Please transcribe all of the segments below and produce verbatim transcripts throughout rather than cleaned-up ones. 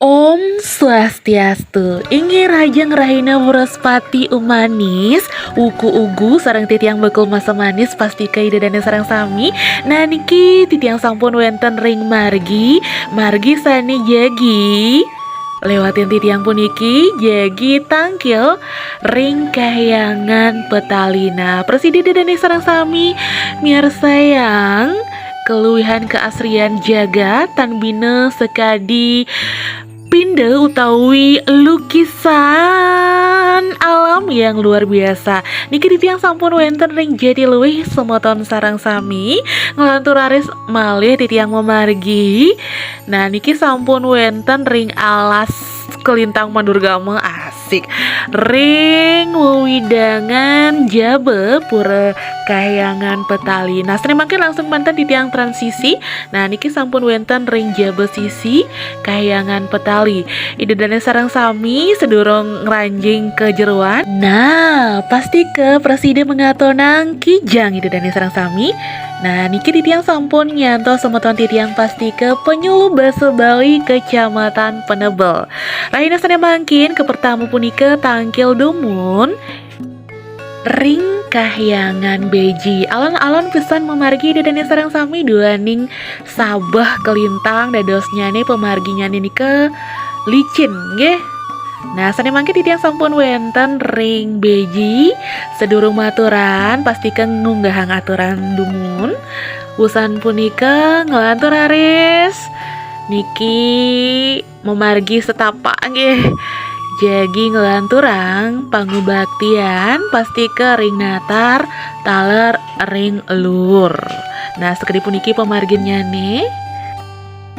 Om Swastiastu. Inggih rahajeng rahina Wraspati Umanis, wuku ugu sareng titiang bekul masa manis, pastika Ida Dane sareng sami. Nah, niki titiang sampun wenten ring margi, margi sane jagi. Lewatin titiang puniki jagi tangkil ring Kahyangan Petali. Nah, prasida Ida Dane sareng sami miarsayang keluwihan keasrian jagat tan bina sakadi pinda utawi lukisan alam yang luar biasa. Niki titiang sampun wenten ring Jatiluwih semeton sareng sami nglantur raris malih titiang mamargi. Nah, niki sampun wenten ring alas Kelintang Mandurgama, asik. Ring wewidangan jaba Pura Kahyangan Petali. Nah, sane mangkin langsung manten titiang transisi. Nah, niki sampun wenten ring jaba sisi Kahyangan Petali. Ida Dane sareng sami sadurung ngranjing ka jeroan. Nah, pastika prasida mangatonang kijang Ida Dane sareng sami. Nah, niki titiang sampun nyantos semeton titiang pastika Panyuluh Basa Bali Kecamatan Penebel. Rahina sane mangkin kapertama punika tangkil dumun ring Kahyangan Beji. Alon-alon pisan mamargi Ida Dane sareng sami duaning sabeh kelintang, dadosnyane pamarginyane nika licin, nggih. Nah, sane mangkin titiang sampun wenten ring Beji. Sadurung maturan, pastika ngunggahang aturan dumun. Wusan punika nglantur raris niki mamargi setapak, nggih. Jagi nglanturang pangubaktian, pastika ring natar taler ring luur. Nah, sakadi puniki pamarginnyane.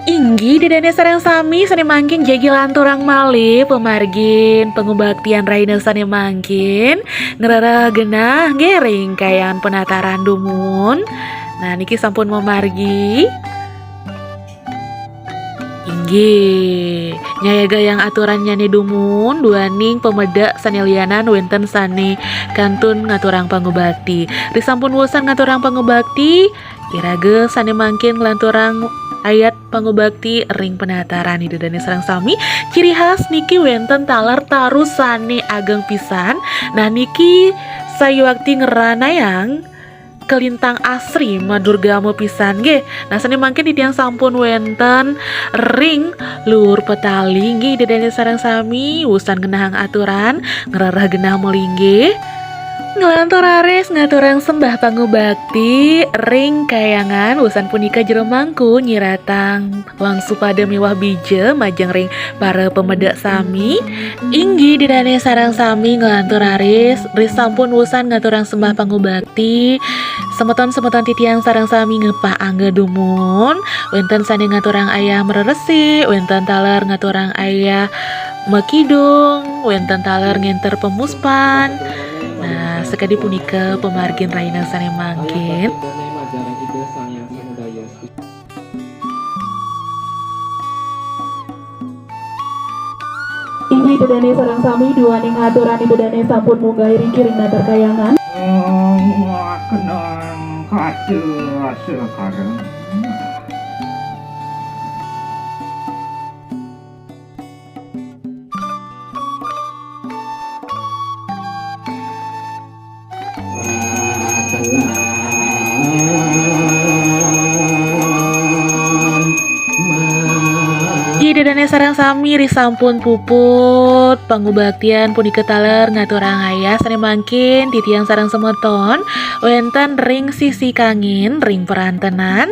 Inggih, Ida Dane sareng sami sane mangkin jagi lanturang malih pamargin pangubaktian rahina sane mangkin. Ngrereh genah nggih ring Kahyangan Penataran dumun. Nah, niki sampun mamargi. Inggih, nyayagayang aturannyane dumun, duaning pamedek sane lianan wenten sane kantun ngaturang pangubakti. Risampun wusan ngaturang pangubakti, iraga sane mangkin nglanturang ayat pangubakti ring penataran Ida Dane sareng sami. Ciri khas niki wenten taler taru sane ageng pisan. Nah, niki sayuakti ngranayang Kelintang Asri madurgama pisan nggih. Nah, sane mangkin titiang sampun wenten ring luur Petali nggih, Ida Dane sareng sami, wusan ngenahang aturan, ngrereh genah malinggih. Nglantur raris ngaturang sembah pangubakti ring Kahyangan, wusan punika jero mangku nyiratang wangsupada miwah bija majeng ring para pamedek sami. Inggih, Ida Dane sareng sami nglantur raris, risampun wusan ngaturang sembah pangubakti. Semeton-semeton titiang sareng sami ngepah angga dumun. Wenten sane ngaturang ayah mreresik, wenten taler ngaturang ayah makidung, wenten taler ngenter pamuspan. Nah, sakadi punika pamargin rahina sane mangkin. Inggih, Ida Dane sareng sami, duaning aturan Ida Dane sampun munggah iriki ring natar Kahyangan. Kenang kaca sekarang. Ida Dane sareng sami, risampun puput pangubaktian punika taler ngaturang ayah sane mangkin titiang sareng semeton wenten ring sisi kangin ring perantenan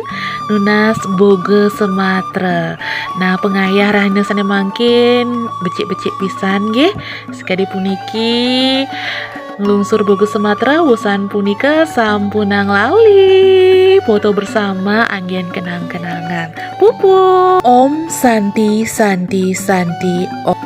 nunas boga sematra. Nah, pangayah rahina sane mangkin becik-becik pisan nggih. Sakadi puniki nglungsur boga sematra, wusan punika sampunang lali foto bersama anggen kenang-kenangan. Puput. Om Santi, Santi, Santi, Om.